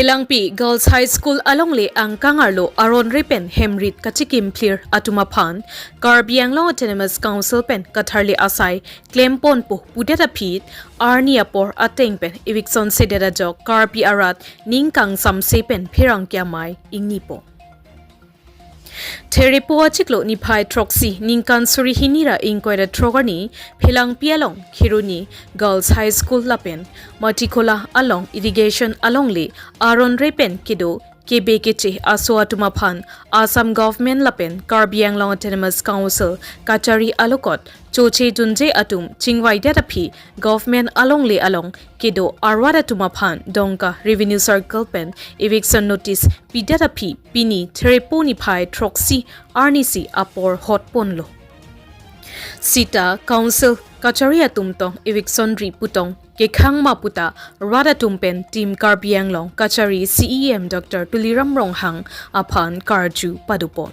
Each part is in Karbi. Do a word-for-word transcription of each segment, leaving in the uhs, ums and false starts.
Langpi Girls High School alongle angkang arlo aron re pen hemrit kachikim phlir atum aphan Karbi Anglong Autonomous Council pen katharli asai klemponpo pudet aphi arni apor ateng pen eviction sedet ajok Karbi arat ning kangsamse pen pherangke amei ingnipo. Therepo achiklo niphai throksi ningkan suri hini ra ingkoi ra throk arni Phelangpi along Kheroni Girls High School lapen Matikhola along irrigation alongle aron re pen kedo kebe keche aso atum aphan Assam Government lapen Karbi Anglong Autonomous Council kachari alokot choche junje atum chingvaidet aphi government alongle along kedo arwat atum aphan Dongka Revenue Circle pen eviction notice pidet aphi pini Therepo niphai throksi arnisi apor hotponlo. Sita Council kachari atum tong eviction ri putong kekhang ma puta rat atum pen Team Karbi Anglong kachari C E M Doctor Tuliram Ronghang aphan karju padopon.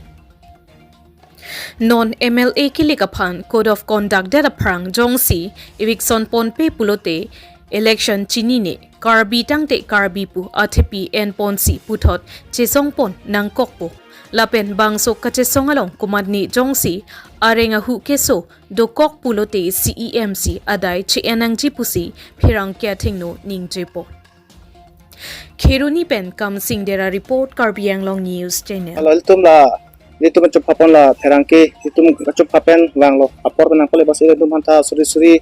Non M L A kilik aphan Code of Conduct det aphrang jongsi eviction ponpe pulote election chinine Karbi tangte Karbi pu athepi enponsi puthot chesongpon nangkokpo. Lapen bangso kachesong along komatne jongsi areng ahu keso dokok pulote C E M si adai che-en nangji pusi pherangke athengno ningjepo. Kheroni pen Kamsing Dera report, Karbi Anglong News Channel. Alo ilitum la, ilitum chuphapan la pherangke, ilitum chuphapan vanglo, apor pen nangkole bas ilitum hanta suri suri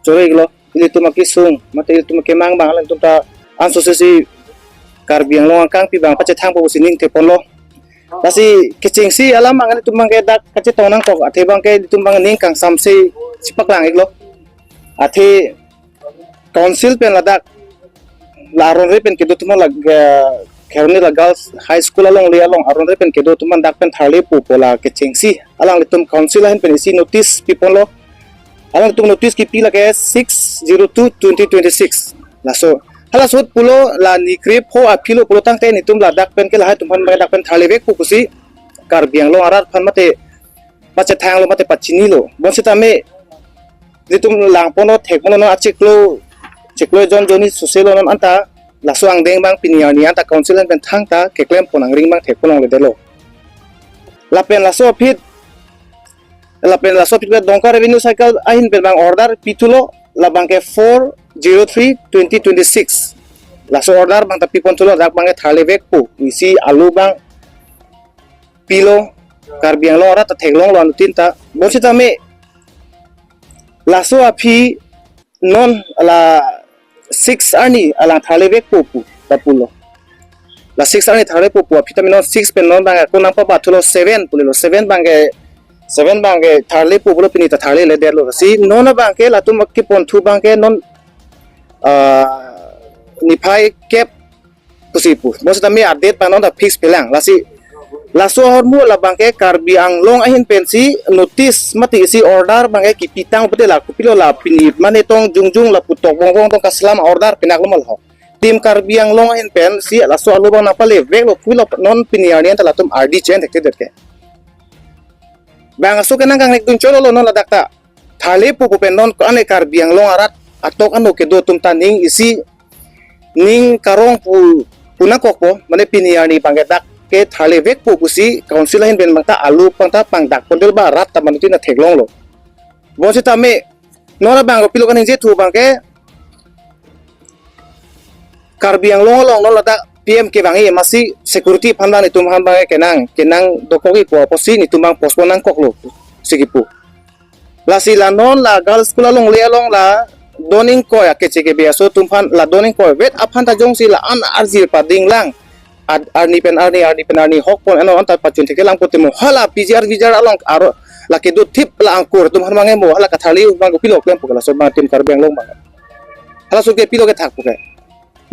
choriklo, ilitum akisung, mate ilitum akemang abang, ilitum ta ansose si Karbi Anglong angkangpi abang pachethangpo pusi ning theponlo. Lasi kechengsi alam abang ilitum abangke dak kachetong nangkok, athe abangke ilitum abang ning kangsamse chipaklang-iklo. Athe Council pen ladak la aron re pen kedo atum la, eh, Kheroni la Girls High School alongle along aron re pen kedo atum dak pen tharlepo pu la kechengsi alanglitum Council ahin pen isi notice piponlo. Alanglitum notice kipi lake six zero two twenty twenty-six. Laso, halaso ahut pulo la ni krepho aphilo pulo tangte nelitum ladak pen ke lahai atum aphan dak pen tharlevekpo pusi Karbi Anglong arat aphan mate pachethanglo mate pachinilo. Bonsitame nelitum langponlo, thekponlo, non achiklo, chiklo jon jonni soselo, non anta laso angdeng abang pini arni anta Council ahin pen thangta keklempon angring abang thekpon longledetlo. Lapen laso aphi, lapen laso aphi Dongka Revenue Circle ahin pen abang order pithulo, labangke four zero three twenty twenty-six. Laso order abang ta piponthulo, dak abangke tharlevekpo isi alu abang pilo, Karbi Anglong arat ta theklonglo anuttin ta. Bonsitame laso aphi non la six arni alang tharlevekpo pu ta pulo. La six arni tharlepo pu aphi tame non six pen non abang ako nangpabathulo seven pulelo, seven abangke, seven abangke tharlepo pulo, pini ta tharleledetlo. Si non abangke latum keponthu abangke non, ah, niphai kep pusi pu. Bonsitame a-date abang non ta fix pelang. Lasi laso ahormu labangke Karbi Anglong ahin pensi notice mate isi order abangke kipitang pute la kopilo la pini mane tong jongjong lapu tok bongbong tong kaslam order pinaklo ma laho. Team Karbi Anglong ahin pensi laso alu abang nangpaleveklo pulo, non pini arni anta latum ardi chen thekthedet ke. Bangso kenang kangnek dun cholo lo non ladak ta. Tharlepo pu pen non ko-an e Karbi Anglong arat atok ano kedo atum ta ning isi ning karong pu, pu nangkokpo, mane pini arni abangke dak ke tharlevekpo pusi Council ahin pen abang ta alu abang ta pangdakpondel ba rat ta anuttin ta theklonglo. Bonsitame non abang kopilo kaningjethu abangke Karbi Anglong along non ladak P M kevang-i amatsi security aphan abang nelitum aphan abang kenang, kenang dokok-i pu apotsi nelitum abang postpone nangkoklo si kipu. Lasi la non la girls school alongle along la don ingkoi akeche kebe aso atum aphan, la don ingkoi vet aphan ta jongsi la-an arjir padinglang, ad-, arni pen arni, arni pen arni hokpon ano anta pachun theklangpo te mo hala P G R V G R along aro la kedo thip la angkur atum aphan abang mo hala katharli abang kopilo klempo ke laso abang Team Karbi Anglong abang. Halaso ke pilo kethakpo ke.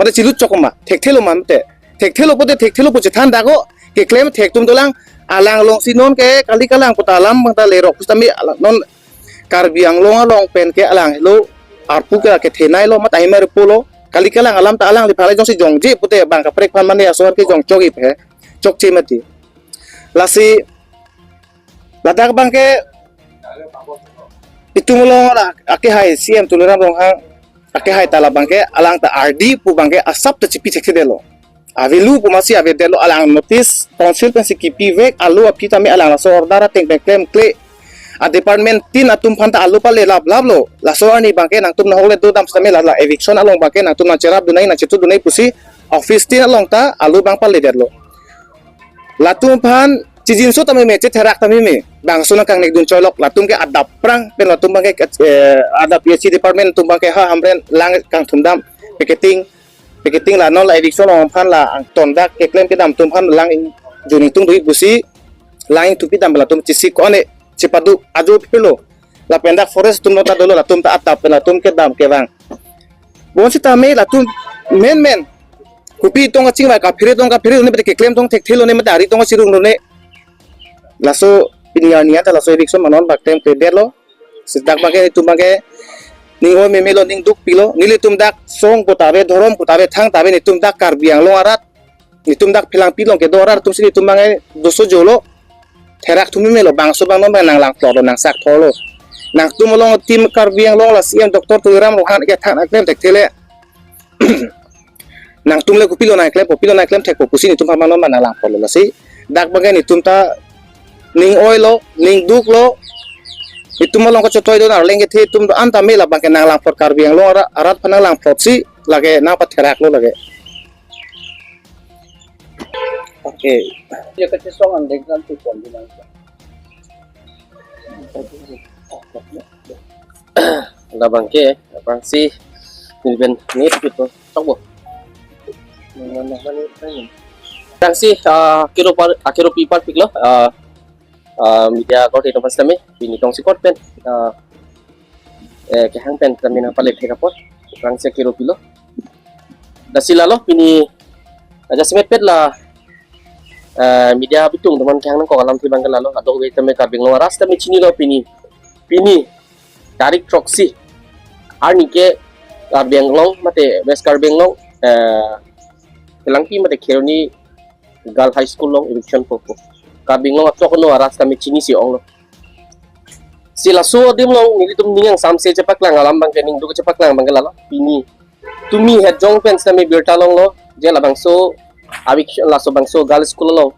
Mate chilut chok ma, thekthelo ma mate. Thekthelo pute thekthelo pu chethan dako, keklem thek atum dolang, alang alongsi non ke kali kalang puta alam abang ta lerok pusitame alang non Karbi Anglong along pen ke alang helo arpu ke kethenei lo mate ahimar pulo, kali kalang alam ta alangliphan jongsi jongje pute abang kaprek aphan mane aso ke jong chok-i pe, chokche mati. Lasi ladak abangke itum along la akehai C M Tuliram Ronghang akehai ta labangke alang ta ardi pu abangke asap ta chipi thekthedetlo. avelo pu masi avedetlo, alang notice council pensi kipivek, alo aphi tame alang laso order ateng pen klemkle. A department tin atum aphan ta alo pale laplaplo. Laso arni abangke nangtum nahokle dodam setame la, la eviction along abangke nangtum nangcherapdun nangji nangchitudun nangji pusi office tin along ta alo abang paledetlo. Latum aphan chijinso tame me, chetherak tame me. Bangso nangkangnekdun choilok, latum ke adap aphrang pen latum abangke, eh, adap P H E department atum abangke ha Hamren lang kangthumdam, picketing, picketing la non la eviction along aphan la angton dak keklem kedam atum aphan lang in-, juni tung dui pusi lang ingthupidam latum chesik ko-an e chepadu ajo pilo. Lapen dak forest atum nota dolo, latum ta adap pen latum kedam kevang. Bonsitame latum menmen kopi tong kachingvai, kaphere tong kaphere lone, mate keklem tong thekthelo ne, mate ari tong kachirung lone. Laso pini arni anta laso eviction ma non abang klemkledetlo. Si dak abangke netum abangke ning oi memelo, ning dukpilo. Nelitum dak song pu ta ave, dhorom pu ta ave, thang ta ave, netum dak Karbi Anglong arat, netum dak Phelangpi along kedo arat atumsi netum abangke doso jolo. Therak thu memelo, bangso abang non abang nanglang plotlo, nangsak thorlo. Nangtum along team Karbi Anglong la C M Doctor Tuliram Ronghang ke thang nangklem thekthele. Nangtum le kopilo nangklem, kopilo nangklem thekpo pusi netum aphan non abang nanglang plotlo. Lasi dak abangke netum ta ning oilo, ning duklo. Netum along kachotoi do, Arleng kethe atum do-an tame la abangke nanglang plot, Karbi Anglong ara-, arat aphan nanglang plotsi lake nangpatheraklo lake. Oke. Ya, kachisong andeng kan tu pon di nang. Labangke, abangsi, ni ben ni tu to, tok bo. Mana mana ni. Abangsi, ah, kiro par, ah, kiro pi parpiklo, ah, ah, media korte atum aphan setame, pini tongsekot pen, ah, eh, kehang pen kami nangpalet thek apot, abangsi kiro pilo. Lasi lalo pini, ah, jasemet pet la, eh, media bitung atum aphan kehang nangkok alamthe abangke lalo, kadokave tame Karbi Anglong arat tame chinilo pini, pini tarik throksi arni ke Karbi Anglong mate West Karbi Anglong, eh, Phelangpi mate Kheroni Girl High School along eviction popo. Karbi Anglong atok no arat tame chinisi onglo. Si laso adim along nelitum ning ingsamse chepaklang alam abangke, ning duk chepaklang abangke lalo. Pini tumi hetjong pen setame birta longlo, je labangso eviction, laso bangso girls school along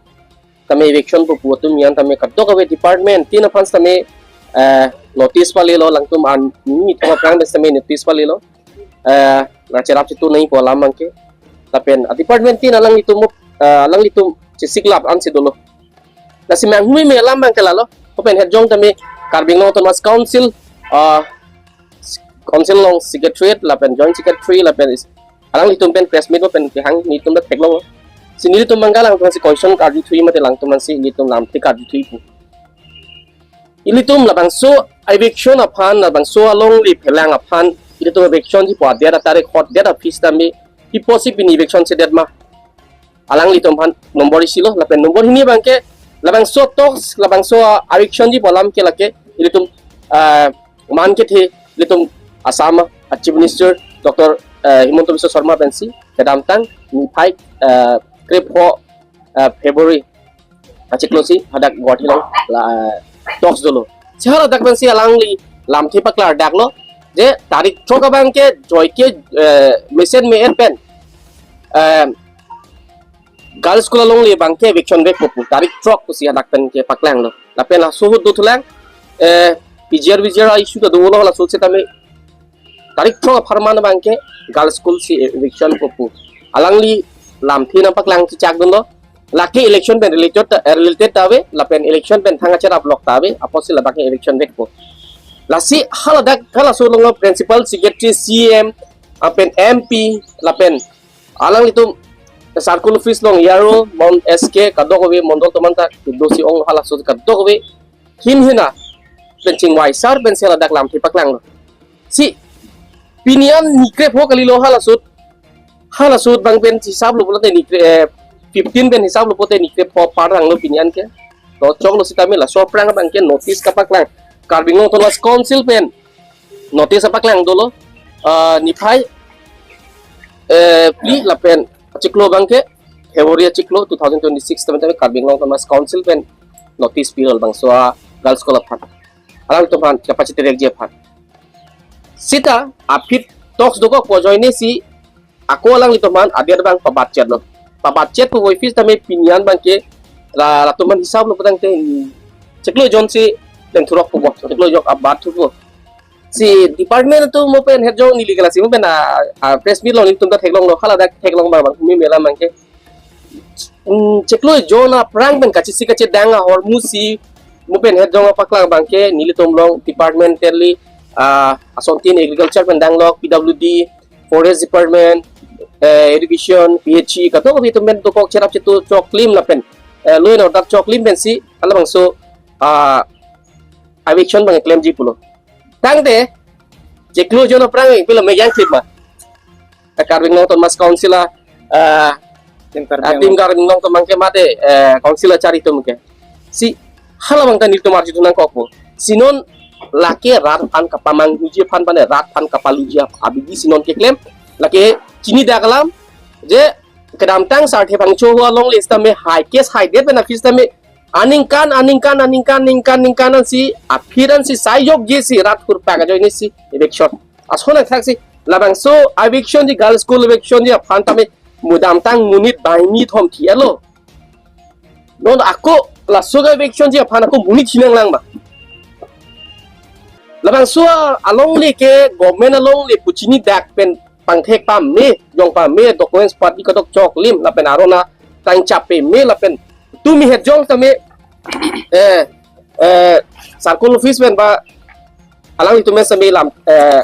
tame eviction popo atum an tame kadokave department tin aphan setame, eh, notice palelo, alangtum an ni thoma prang pen setame notice palelo. Eh, nangcherap chitu nangji pu alam abangke. Lapen a department tin alanglitum, eh, alanglitum chesiklap ansi dolo. Lasi manghu meme alam abangke lalo. Kopen hetjong tame Karbi Anglong Autonomous Council, ah, Council along secretariat, lapen joint secretary, lapen is-, alanglitum pen press meet pen kehang netum dak theklong. Si netum abangke alangtum si question karjuthui mate alangtum si netum lamthe karjuthui pu. Ilitum labangso eviction aphan, labangso alongle phelang aphan, ilitum eviction ji pu adet atarik hot det aphi setame, iposi pini eviction sedet ma. Alanglitum aphan nombor isilo, lapen nombor hini abangke, labangso talks, labangso, ah, eviction ji pu alam ke lake, ilitum, ah, man kethe, ilitum Assam, ah, Chief Minister, Doctor, ah, Himanta Biswa Sarma pensi, kedamtang, niphai, ah, krepho, ah, February, achiklo si, hadak Guwahati along, la, talks dolo. Si haladak pensi alangli, lamthe paklardaklo, je tarik throk abangke, joike, eh, mesen me-et pen, eh, girls school alongle abangke eviction vekpo pu, tarik throk pusi hadak pen kepaklanglo. Lapen laso ahut dothulang, eh, P G R, V G R issue ta dolo laso setame. Tarik throk apharman abangke girls school si eviction popo. Alangli lamthe nangpaklang chechakdunlo. Lake election pen related ta, eh, related ta ave, lapen election pen thang acherap lok ta ave, apotsi labangke eviction vekpo. Lasi haladak halaso along principal secretary, C M, lapen M P, lapen alanglitum circle office along A R O, Mon S K, kadokave mondol atum anta kedosi ong halaso kadokave hin hina pen chingvai sar pensi haladak lamthe paklanglo. Si pini an ni krepho kalilo halaso ahut. Halaso ahut abang pen hisaplo pulote ni kre, eh, fifteen pen hisaplo pulote ni krepho apar tanglo pini an ke. To choklo setame laso aphrang abangke notice kapaklang. Karbi Anglong Autonomous Council pen notice apaklang dolo, ah, niphai, eh, phli lapen achiklo abangke, February achiklo two thousand twenty-six tame tame Karbi Anglong Autonomous Council pen notice pilo labangso a girls school aphan. Alangtum aphan kapachiterek ji aphan. Seta aphi talks dokok pu ajoine si ako alanglitum aphan adet abang pabatchetlo. pabatchet pu office tame pini an abangke la latum an hisap lo putangte, chiklo jon si leng thurok pupo, chiklo jon abat thupo. Si department atum mo pen het jong neli ke lasi mo pen a, a press meet along nelitum ta theklonglo, hala dak theklong abang abang humi mela abangke. Hmm, chiklo jon aphrang pen kachesik kachedang ahormu si mo pen het jong apaklang abangke nelitum along departmentally, ah, asontin agriculture pen danglok, P W D, forest department, eh, education, P H E, kadokave atum pen dokok cherap chetu choklim lapen, eh, law and order choklim pensi halabangso, ah, eviction abang klemji pulo. Tangte, chiklo jon aphrang pilo meyang klip ma. Karbi Anglong Autonomous Council a, ah, Team Karbi ah, Team Anglong. Karbi Anglong atum abangke mate, eh, council achari atum ke. Si halabang ta nelitum arju nangkokpo. Si non lake rat aphan kapamanghuji aphan pane rat aphan kapaluji aphan abidi si non keklem. Lake chinidak alam je kedamtang Sarthe Phangcho alongle sitame high case high death pen aphi sitame aningkan, aningkan, aningkan, ningkan, ningkan ansi aphi ansi sai jokje si rat kurpak ajoine si eviction. Ason athak si labangso eviction ji, girls school eviction ji aphan tame mo damtang monit banghini thom thi-etlo. Non ako laso eviction ji aphan ako monit thinang lang ma. Labangso alongle ke government alongle pu chinidak pen pangthek pame, jong pame, documents party kadok choklim lapen arona tangchap peme lapen tumi het jong tame, eh, eh, circle office pen ba alanglitum pen same lam, eh,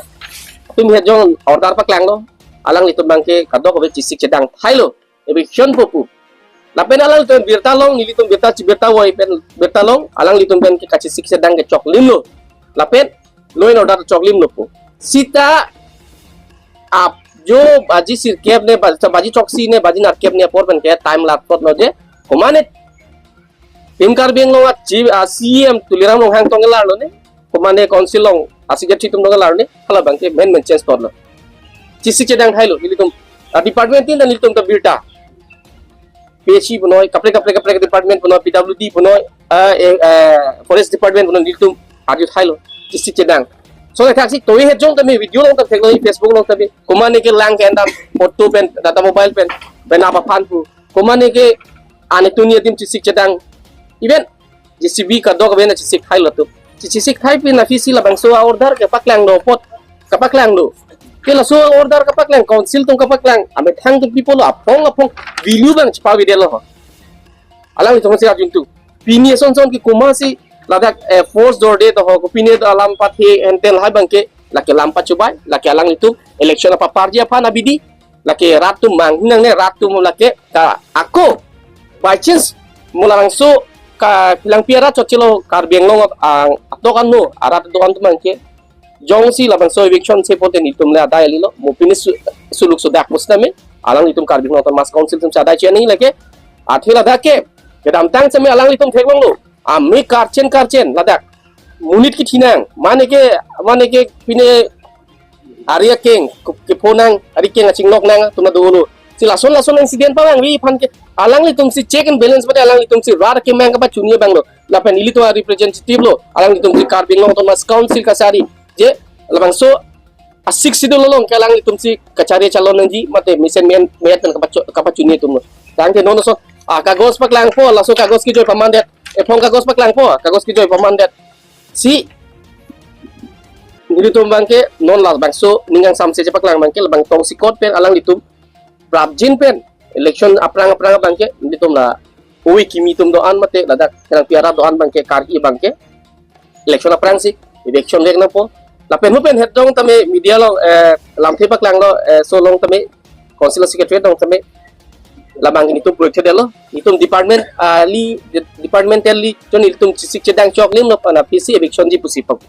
tumi het jong order paklanglo, alanglitum abangke kadokave chesik chedang thailo, eviction po pu. Lapen alanglitum birta long, nelitum birta chi birta voi pen birta long, alanglitum pen ke kachesik chedang ke choklimlo. Lapen law and order choklimlo pu. Sita ap jo baji sirkep ne, ba-, baji choksi ne, baji narkep ne apor pen ke time lat pot lo je. Komane Team Karbi Anglong a chief, a C E M Tuliram Ronghang tong kelarlo ne. Komane council along a secretary atum tong kelarlo ne. Hala abangke men men change totlo. Chesik chedang thailo nelitum. A department tin dan nelitum ta birta. P H E punoi, kaprek kaprek kaprek department punoi, P W D punoi, ah, eh, eh, forest department punoi nelitum arju thailo. Chesik chedang. So, thak si toi het jong tame video along ta theklong, Facebook along tame. Komane ke lang ke endam photo pen, data mobile pen, pen apa aphan pu. Komane ke ane tuni adim chesik chedang. Even J C B kadokave na chesik thailo tu. Chesik thai pen aphi si labangso a order ke paklanglo apot. Kapaklanglo. Ke laso order kapaklang, council atum kapaklang. Amethang atum pi pulo aphong aphong value abang chepavedetlo ho. Alanglitum si arju tu. Pini ason son ke komat si ladak, eh, force dorde to ho, kopine to alam pathe enten lahai abangke, lake lam pachubai, lake alanglitum election apa parji aphan abidi, lake rat atum manghinang ne, rat atum lake ka ako by chance mo labangso ka Phelangpi arat chotchelo Karbi Anglong ang atok ano arat atok an atum abangke jongsi labangso eviction si pote nelitum le adai alilo, mo pini su-, suluk sudak pusitame alanglitum Karbi Anglong Autonomous Council atum si adai chini lake, athe ladak ke kedamtang sitame alanglitum theklonglo, ame karchen karchen ladak monit kethinang, mane ke, mane ke pine ari akeng, ke-, kephonang, ari akeng achingloknang atum ta dolo. Si lason lason incident pavangve aphan ke alanglitum si check and balance pade alanglitum si rat kemang kapachuni abang lo. Lapen ilitum a representative lo, alanglitum si Karbi Anglong Autonomous Council kachari. Je labangso a Sixth Schedule along ke alanglitum si kachari chalon nangji mate mesen men met pen kapacho-, kapachuni atum lo. Tangte non laso, ah, kagos paklangpo, laso kagos kejoi pamandet. Ephong kagos paklangpo, kagos kejoi pamandet. Si nelitum abangke non labangso ning kangsamse chepaklang abangke labang tongsekot pen alanglitum prapjin pen election aphrang aphrang abangke nelitum la oi kimi atum do-an mate ladak Phelangpi arat do-an abangke karhi abangke election aphrang si eviction vek nangpo. Lapen mo pen het jong tame media along, eh, lamthe paklanglo, eh, laso along tame council secretary along tame labang nelitum project detlo. Nelitum department, ah, li, de-, departmentally chon nelitum chesik chedang choklimlo pen aphi si eviction ji pusi pang.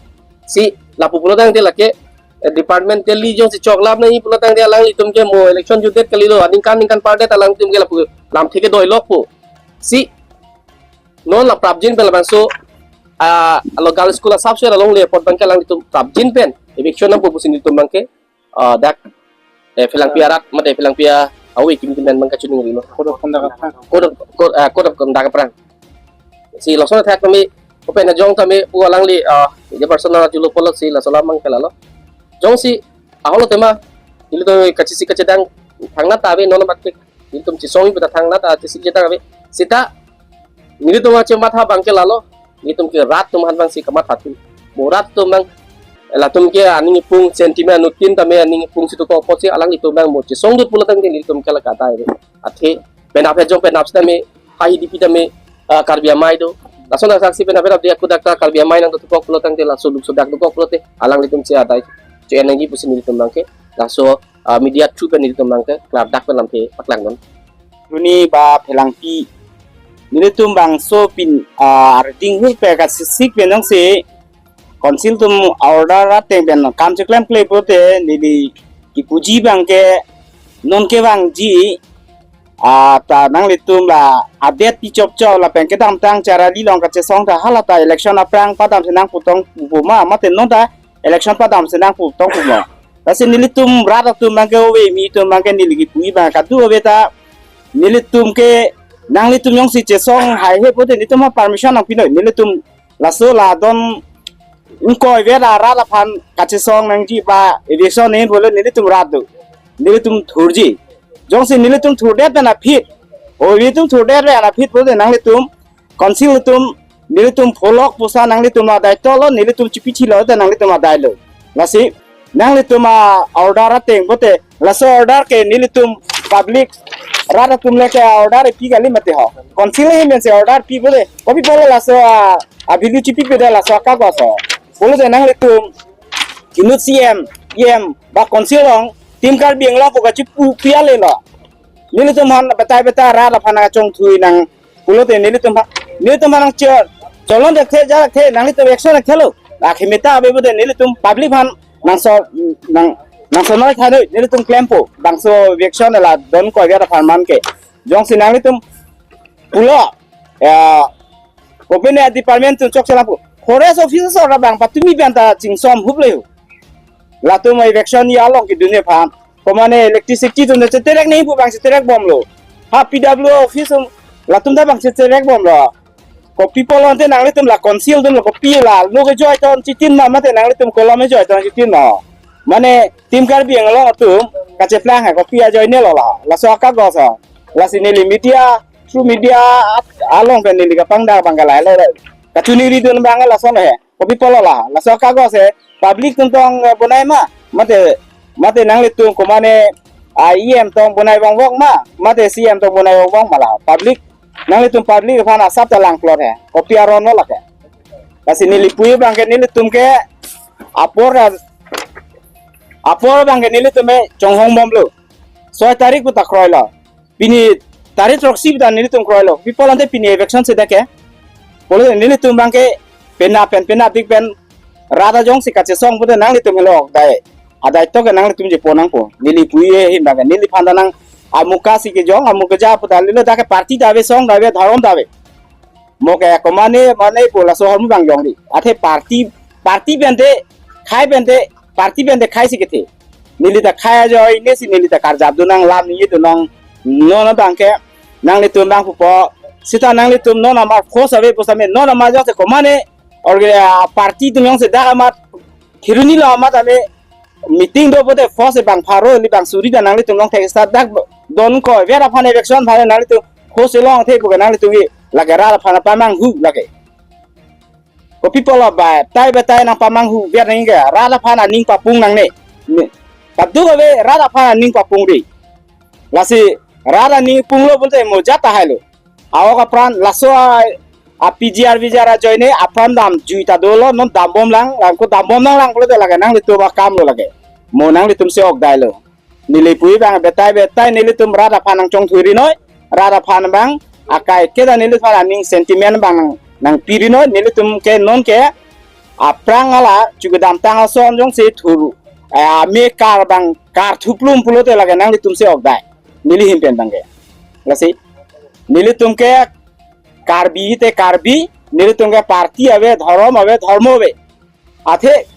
Si lapu pulo tangte lake, eh, departmentally jongsi choklap nangji pulo tangte alanglitum ke mo election jutdet kalilo, aningkan ningkan pardet alanglitum ke lapu lamthe kedoilokpo. Si non la prapjin pen labangso, ah, alo girls school asapso alongle apot abangke alanglitum prapjin pen eviction nangpo pusi nelitum abangke, ah, dak, eh, Phelangpi arat mate Phelangpi a-, awi kimi kimi abang kachuningri lo. Code of conduct aphrang. Code of, code, ah, code of conduct aphrang. Si lason athak kami open ajong kami pu alangli, ah, je personal julo polo si laso alam abangke lalo. Jongsi aholo tema ilitum kachesik kachedang thangnat ta ave non abangke Nelitum chesong pu ta thangnat, ah, chesik chetang ave. Seta nelitum achematha abang ke lalo. Nelitum ke rat atum aphan abang si kamatha thu. Mo rat atum abang, latum ke aning ipung sentiment anuttin tame aning ipung si dokok apotsi alanglitum abang mo chesongdut pulo tangte nelitum ke la kadai ave. Athe penap hejong penap sitame, ha hidipi tame, ah, Karbi Amei do. Lason asaksi penap penap dia kudak ta Karbi Amei nang dokok pulo tangte, laso luk sodak dokok pulote alanglitum si adai che-en nangji pusi nelitum abang ke laso, ah, media through pen nelitum abang ke klardak pen lamthe paklangdun. Runi ba phelangpi, nelitum bangso pini, ah, arding hur pe kasisik pen jongsi council atum order ateng pen kam cheklem kle pulote neli kipuji abang ke non kevangji, ah, ta nanglitum la adet pi chopchop lapen kedamtang Charali along kachesong ta hala ta election aphrang padam si nangputong pu ma, mate non ta election padam si nangputong pu ma. Lasi nelitum rat atum abang ke, ove mi atum abang ke neli kipuji abang kadokave ta nelitum ke, nanglitum jongsi chesong haihe pulote nelitum ha permission nangpi noi. Nelitum laso la don ingkoi vet arat aphan kachesong nangji ba eviction nangji pulo nelitum rat do. Nelitum thurji. Jongsi nelitum thurdet pen aphi, ove atum thurdet pen aphi pulote nanglitum council atum nelitum pholok pusa nanglitum adaitolo, nelitum chipichilo te nanglitum adailo. Lasi nanglitum a-order ateng pulote laso order ke nelitum public rat atum le ke order pi kali mate ho. Council ahin pensi order pi pulote, kopi pulo laso a, a-value chipipedet laso akagos ho. Pulote nanglitum inut C M, E M ba council along Team Karbi Anglong pu kachipu pi ale lo. Nelitum aphan betai betai rat aphan kachongthui nang pulote nelitum aphan, nelitum aphan nang cher cholon dekthe ja dekthe nanglitum action thelo. Akhemeta ave pulote nelitum public aphan nangso, nang, nangso noi thanoi nelitum klempo. Bangso action la don koi vet aphan man ke. Jongsi nanglitum pulo, ya, kopine department atum chokche lampo. Forest officers ora bang patumi pen ta chingsom hup le ho. Latum eviction ya along kedunji aphan. Komane electricity atum cheterek nangji pu abang cheterek bomlo. Ha P W office atum latum ta abang cheterek bomlo. Kopi pulo ante nanglitum la council atum la kopi la lo kejoi ton chitin ma, mate nanglitum kolom kejoi ton chitin ma. Mane Team Karbi Anglong atum kacheplang ha kopi ajoine lo la. Laso akagos ha. Lasi neli media, through media at-, along pen neli kapangdak abang ke lahelo. Kachini ridun abang ke lason he. Kopi pulo la, laso akagos he, public atum tong, eh, bonai ma, mate, mate nanglitum komane, ah, E M tong bonai vongvong ma, mate C M tong bonai vongvong ma la, public, nanglitum public aphan asap ta langklot he, kopi aron lo lake. Lasi neli puji abang ke nelitum ke, apor ra-, apor abang ke nelitum he chonghong bomlo, soi tarik pu ta kroilo. Pini tarik throksi pu ta nelitum kroilo. Kopi pulo ante pini eviction si dake. Pulo nelitum abang ke penap pen penapdik pen rat ajong si kachesong pulote nanglitum helo ok dai. Adai to ke nanglitum je ponangpo. Neli puji ahin abang ke neliphan ta nang amuka si kejong, amuka ja pu ta lele dak ke party ta ave, song ta ave, dhorom ta ave. Mo ke komane mane pu laso ahormu abang jongri. Athe party, party pen te, khei pen te, party pen te khei si kethe. Neli ta khei ajoine si neli ta karjapdun nang, lam ningjedun nang, non abang ke nanglitum abang pupo. Seta nanglitum non amar force ave pusitame non amar jongsi komane orga-, ah, party atum jongsi dak amat khiruni lo amat ame meeting do pulote force abang pharo ili abang suri ta nanglitum long thek start dak don koi vet aphan eviction aphan nanglitum force long the pu ke nanglitum ke lake rat aphan pamanghu lake. Kopi pulo ba tai ba tai nang pamanghu vet nang ke rat aphan aning papung nangne. Ne. Kadokave rat aphan aning papung ri. Lasi rat aning punglo pulote mo jat tahai lo. Awok apran laso a, a P G R V G R ajoine apran damjui ta dolo, non dambom lang, lang ko dambom lang lang pulote lake nanglitum akam lo lake. Mo nanglitum si ok dai lo. Neli puji abang betai betai nelitum rat aphan nang chongthui ri noi, rat aphan abang akai keda nelitum aphan aning sentiment abang nang, nangpi ri noi, nelitum ke non ke aphrang ala chu kedamtang ason jongsi thur, eh, ame kar abang kar thuplum pulote lake nanglitum si ok dai. Neli ahin pen abang ke. Lasi nelitum ke Karbi te Karbi, nelitum ke party ave, dhorom ave, dhormo ave. Athe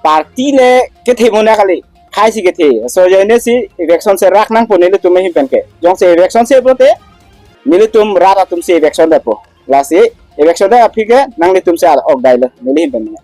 party le kethe mona kali, khei si kethe. So ajoine si eviction si rak nangpo nelitum ahin pen ke. Jongsi eviction si pulote nelitum rat atum si eviction detpo. Lasi eviction det aphi ke nanglitum si ok dai lo, neli ahin pen ke.